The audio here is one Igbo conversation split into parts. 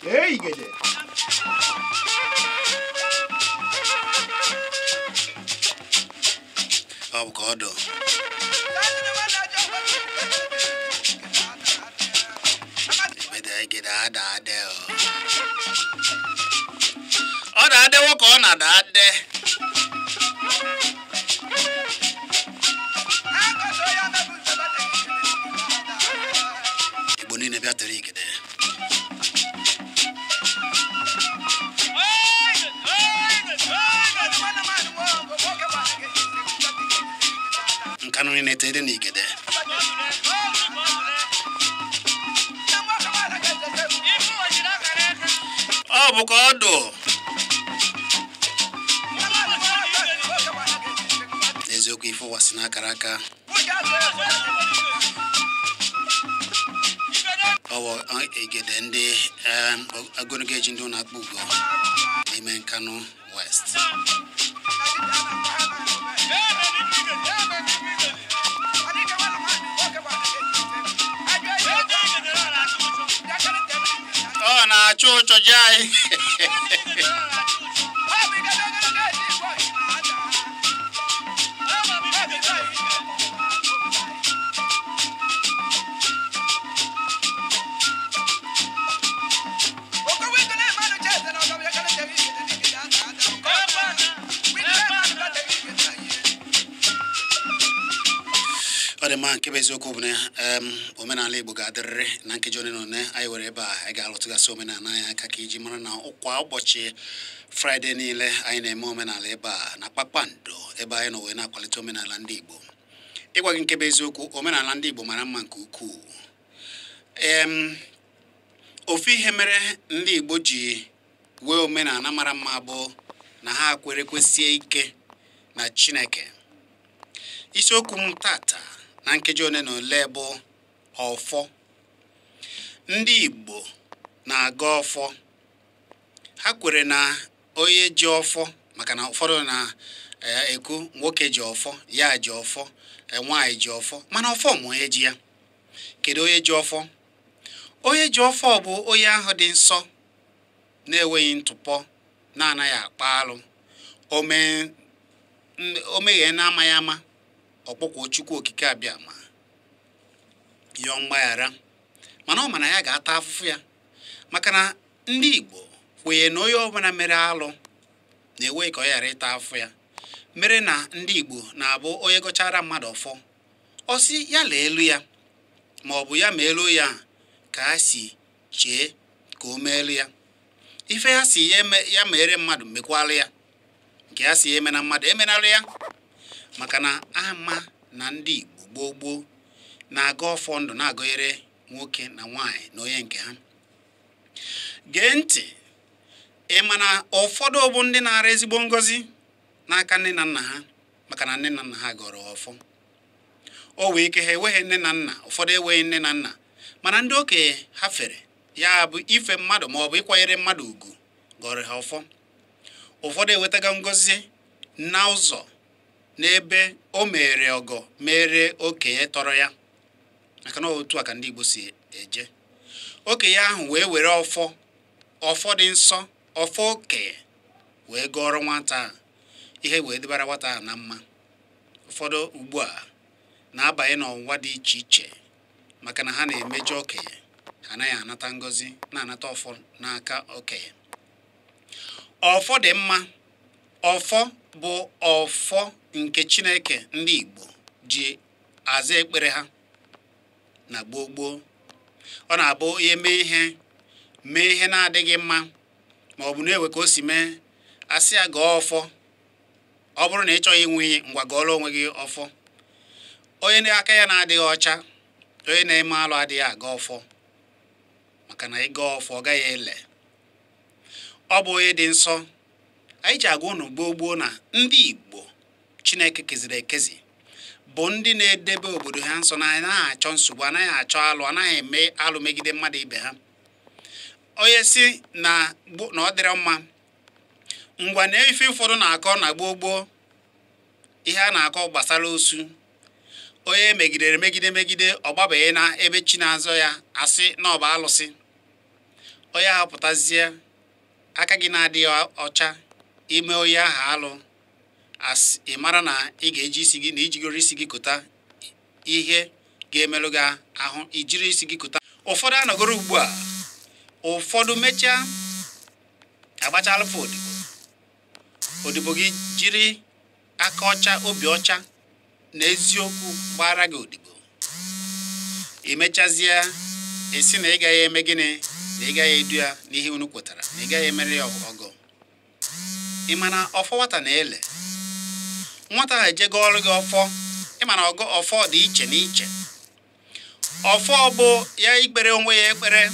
Hey, Igede. Ọ bụ ka ọ dụ. Ebede Igede ada ade o. Ọ da-adewo ka ọ na-ada ade. Igbo niile bịa tere Igede. Nkanụ niile tere n'Igede. Ọ bụ ka ọ dụ. N'eziokwu, ife ụwa si n'akara aka. Ọ bụ Igede ndị ogologo eji ndị ụlọ akpọ ugo n'ime Nkanụ West. Ọ na-achụ ụchọ ji anyị. Ọ dị mma. Nke bụ eziokwu bụ na omenala Igbo ga-adịrịrị. Na nkeji ole na ole anyị were ebe a, anyị ga-alụtụgasị omenala anyị aka ka iji mara na kwa ụbọchị Fraịde niile anyị na-eme omenala ebe a na Kpakpando, ebe anyị nọ wee na-akwalite omenala ndị Igbo. Ịgwa gị nke bụ eziokwu, omenala ndị Igbo mara mma nke ukwuu. Ofu ihe mere ndị Igbo ji wee omenala mara mma bụ na ha kwere kwesie ike na Chineke. Isiokwu m tata na nkeji ole na ole bụ ọfọ. Ndị Igbo na-aga ọfọ. Ha kwere na onye ji ọfọ, maka na ụfọdụ na-ekwu nwoke ji ọfọ, ya ji ọfọ, nwaanyị ji ọfọ, mana ọfọ ma onye ji ya. Kedu onye ji ọfọ? Onye ji ọfọ bụ onye ahụ dị nsọ, na-enweghị ntụpọ, na-anaghị akpa alụ, o meghee na-amaghị ama, ọkpọkwa Chukwu Okike Abịama yọọ mgbaghara, mana ọ ma na ya ga-ata afụfụ ya, maka na ndị Igbo kwenye na onye ọbụla mere alụ na-enweghị ka ọ ghara ịta afụfụ ya. Mere na ndị Igbo na-abụ onye gọchara mmadụ ọfọ, ọ sị ya lee elu ya, ma ọ bụ ya ma elu ya ka a si chee ka o meelu ya. Ife ya si ya mere mmadụ mekwalụ ya, nke ya si ya eme na mmadụ emenalụ ya, maka na ama na ndị Igbo gboo gboo na-aga ọfọ ndụ na-agọnyere nwoke na nwaanyị na onye nke ha. Gee ntị, ị ma na ụfọdụ bụ ndị na-ara ezigbo ngọzi n'aka nne na nna ha, maka na nne na nna ha gọrọ ọfọ. O wee ike ha enweghị nne na nna, ụfọdụ enweghị nne na nna, mana ndị okenye ha fere ya bụ ife mmadụ ma ọ bụ ịkwanyere mmadụ ugwu gọrọ ha ọfọ. Ụfọdụ ewetaga ngọzi na ụzọ n'ebe o mere ọgọ mere okenye tọrọ ya, maka na otu a ka ndị Igbo si eje. Okenye ahụ wee were ọfọ, ọfọ dị nsọ, ọfọ okenye, wee gọrọ nwata a ihe, wee dịbara nwata a na mma. Ụfọdụ ugbu a na-abanye n'ọnwụnwa dị iche iche maka na ha na-emejọ okenye, ha anaghị anata ngọzi, na-anata ọfọ n'aka okenye. Ọfọ dị mma. Ọfọ bụ ọfọ nke Chineke ndị Igbo ji aza ekpere ha na gboo gboo. Ọ na-abụ ihe mee ihe na-adịghị mma, ma ọ bụ na-ewe ka o si mee, asị ya gọọ ọfọ. Ọ bụrụ na ị chọghị inwe iyi, ngwa gọọrọ onwe gị ọfọ. Onye aka ya na-adịghị ọcha, onye na-eme alụ adịghị aga ọfọ, maka na ịga ọfọ ọ gaghị ele. Ọ bụ onye dị nsọ. Anyị ji agwa unu gboo gboo na ndị Igbo Chineke keziri ekezi bụ ndị na-edebe obodo ha nsọ, na anaghị achọ nsogbu, anaghị achọ alụ, anaghị eme alụ megide mmadụ ibe ha. Onye si na ọ dịrị mma, ngwa na ife ụfọdụ na-akọ na gboo gboo. Ihe a na-akọ gbasara osu, onye megidere megide ọ gbabeghị na ebe chi na-azọ ya asị na ọ bụ alụsị. Onye ahụ pụtazie aka gị na-adịghị ọcha ime onye ahụ alụ, asị ị mara na ị ga-eji isi gị na ijigoro isi gị kota ihe ga-emerụ gị ahụ, ijiri isi gị kota. Ụfọdụ anọgoro ugbu a, ụfọdụ mechaa agbachalụfụ odibo, odibo gị jiri aka ọcha, obi ọcha na eziokwu gbara gị odibo. Emechazie esi na ị gaghị eme gịnị, na ị gaghị edu ya n'ihe unu kwetara, na ị gaghị emere ya ọgọ. Ị ma na ọfọ nwata na-ele nwata ahụ ejego ọrụ gị ọfọ. Ị ma na ọgọ ọfọ dị iche na iche. Ọfọ bụ ya ikpere onwe ya ekpere,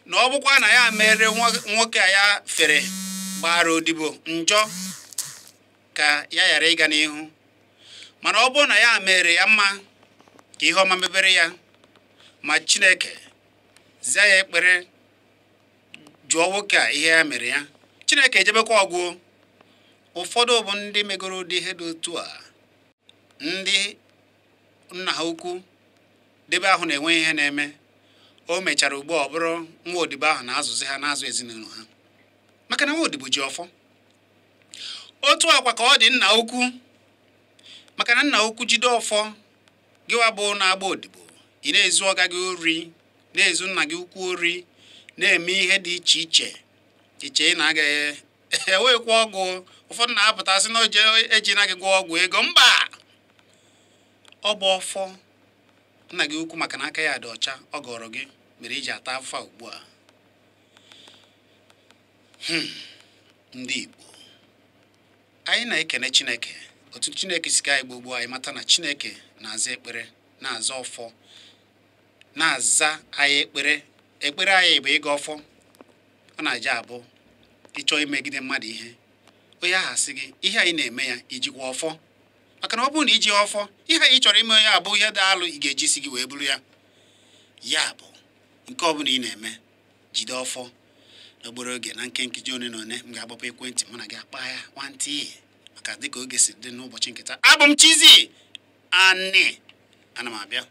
na ọ bụkwa na ya mere nwoke a ya fere gbara odibo njọ ka ya ghara ịga n'ihu, mana ọ bụrụ na ya mere ya mma ka ihe ọma mebere ya, ma Chineke zaa ya ekpere jụọ nwoke a ihe ya mere ya, Chineke ejebekwa ọgwụ. Ụfọdụ bụ ndị megoro ụdị ihe dị otu a, ndị nna ha ukwu debe ahụ na-enwe ihe na-eme. O mechara ugbu a ọ bụrụ nwa odibo ahụ na-azụzi ha, na-azụ ezinụlọ ha, maka na nwa odibo ji ọfọ. Otu akwa ka ọ dị nna ukwu, maka na nna ukwu jide ọfọ, gịwa bụ na-agba odibo, ị na-ezu ọga gị ori, na-ezu nna gị ukwu ori, na-eme ihe dị iche iche iche ị na-agaghị ewekwa ọgwụ. Ụfọdụ na-apụta sị na oje ejina gị gwọọ ọgwụ ego. Mba, ọ bụ ọfọ nna gị ukwu, maka na aka ya dị ọcha, ọ gọrọ gị mere iji ata afọ ugbu a. Ndị Igbo, anyị na-ekene Chineke otu Chineke si ka anyị gbogbo anyị mata na Chineke na-aza ekpere, na-aza ọfọ, na-aza anyị ekpere. Ekpere anyị bụ ịga ọfọ. Ọ na-aja abụ ịchọ imegide mmadụ ihe, onye ahụ asị gị ihe anyị na-eme ya ijikwa ọfọ, maka na ọ bụrụ na iji ọfọ, ihe anyị chọrọ ime ya abụ ihe dị alụ, ị ga-eji isi gị wee bụrụ ya. Ya bụ nke ọbụla ị na-eme, jide ọfọ. N'obere oge na nkeji ole na ole, m ga-agbapụ ekwentị mụ na gị akpa ya nwantị, maka dịka oge si dị n'ụbọchị nke taa. Abụ m Chizzy Ani, ana m abịa.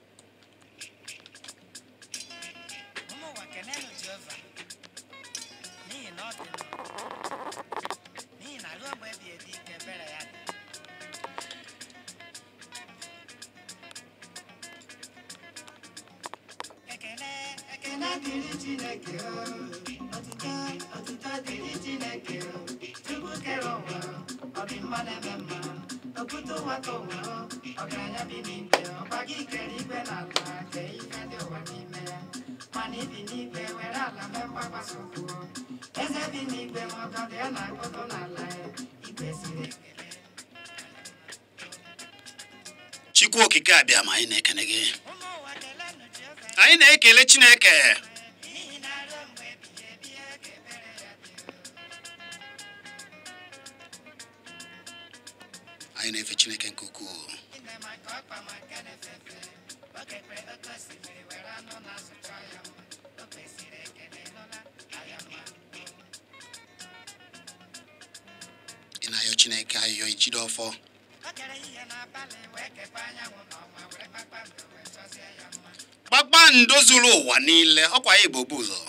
Chukwu okike abịa ma anyị na-ekene gị, anyị na-ekele Chineke. Anyị na-efe Chineke nke ukwuu. Ị na-ayọ Chineke ayọ ijide ọfọ. Kpakpando zuru ụwa niile, ọkwa ya Igbo bụ ụzọ.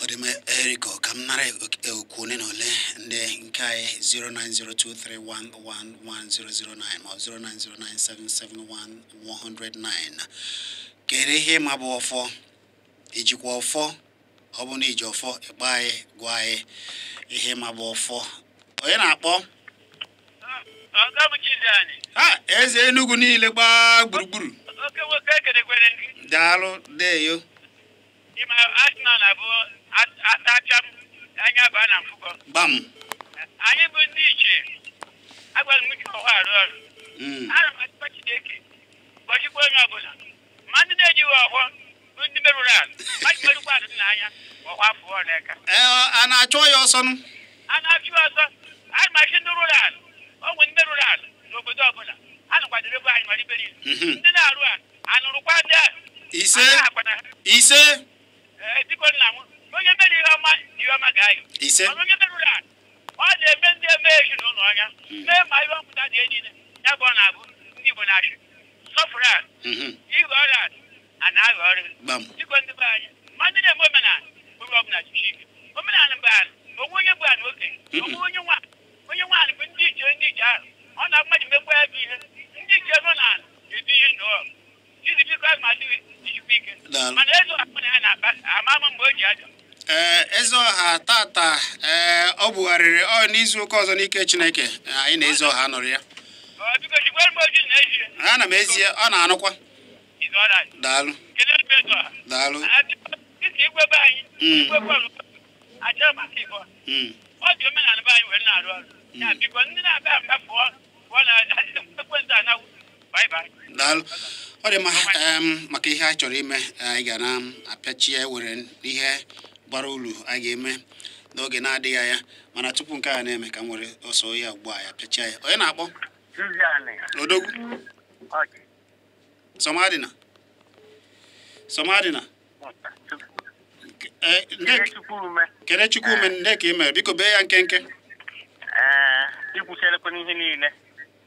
Ọ dị m Eriko ka m nara okwu ole na ole ndị nke anyị 09023111009 ma 09097711009. Kere ihe ma bụ ọfọ, ijikwa ọfọ, ọ bụ na iji ọfọ ịkpọ anyị, gwa anyị ihe ma bụ ọfọ. Onye na-akpọ? Ha eze Enugu niile gbaa gburugburu. Daalụ deyo. Bam. Anyị bụ ndị iche agwara m ọha arụ ọrụ. Ana m atụkwa Chineke gọchikwa onye ọbụla, ma ndị na-ejighị ọhụọ bụ ndị merụrụ alụ, mmadụ merụkwa alụ n'anya ọhụọ afụọ n'aka. A na-achụ ya ọsọ nụ? A na-achụ ọsọ. Ana m achị ndị rụrụ alụ, o nwere ndị merụrụ alụ n'obodo ọbụla, ana kwadoro ebe anyị mara ibe niile. Ndị na-arụ a anụrụkwa ndị ahụ. Ise. Ise. Biko nna m, onye mere ihe ọma ihe ọma ga-ayọ. Ise. Mana onye merụrụ ala, ọ na-eme ndị eme ezinụlọ anya mee ma ihe ọmụta dị niile ya bụ ọ na-abụ ndị Igbo na-achị sọfụrụ ala ịghọ ọrụ ala a na-aghọ ọrụ. Biko ndị be anyị, ma ndị na-eme omenala oge ọbụla jichi ike omenala bụ ala onwe onye bụ ala okenye onwe onye nwaanyị onye nwaanyị bụ ndị iche ndị iche ahụ ọ na mmadụ mekwa ya bụ ihe ndị iche nọ n'ala edu ihe n'ụlọ izi biko ma adịghị ijikwa ike mana eze ọha na ya na-akpa ama ama mgbe o ji aja. Ee, eze ọha tata ee ọ bugharịrị ọ n'izu ụka ọzọ n'ike Chineke anyị na eze ọha nọrọ ya. Ana m ezie ọ na-anụkwa. Daalụ. Daalụ. Daalụ. Ọ dị mma maka ihe a chọrọ ime anyị ga na-apịachi ya were ihe gbara ulu anyị ga-eme n'oge na-adịghị anya mana tupu nke a na-eme ka m were ọsọ ya ugbu a ya pịachia ya. Onye na-akpọ? Odogwu. Somadina. Somadina. Kele Chukwume nde ka ị mere biko bee ya nkenke. Ikwusielekwa n'ihe niile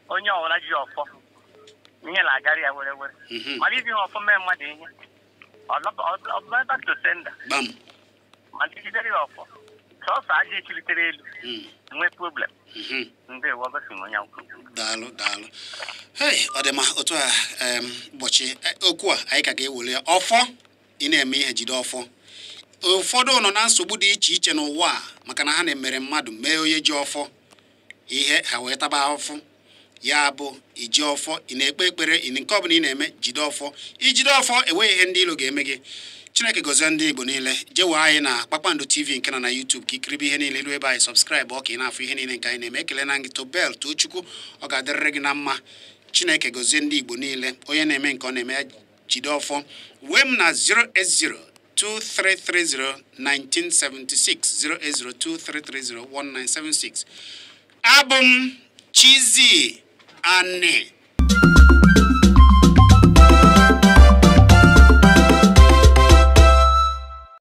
onye ọbụla ji ọfọ ihe na-agarị ya were were mana iji ha ọfọ mee mmadụ ihe ọbụla back to sender ma jidere ya ọfọ sọsọ aja echilitere elu nwee problem. Ndewo ọbasi onye akwụkwọ. Daalụ daalụ. Hei, ọ dị mma otu a ụbọchị okwu a anyị ka ga-ewere ya ọfọ. Ị na-eme ihe jide ọfọ. Ụfọdụ nọ na nsogbu dị iche iche n'ụwa a maka na ha na-emere mmadụ mee onye ji ọfọ ihe ha wee taba afụfụ. Ya bụ iji ọfọ ị na-ekpe ekpere nke ọbụla ị na-eme jide ọfọ. Ijide ọfọ enweghị ihe ndị ilo ga-eme gị. Chineke gọzie ndị Igbo niile. Jewe anyị na Kpakpando TV nke nọ na YouTube ka ikiribe ihe niile ruo ebe anyị sọbskraịbụ ọ ka ị na-afụ ihe niile nke anyị na-eme. Ekele na gị Tobel Tochukwu, ọ ga-adịrịrị gị na mma. Chineke gọzie ndị Igbo niile. Onye na-eme nke ọ na-eme ya jide ọfọ. Wee m na 08023301976 08023301976. Abụ m Chizzy Ani.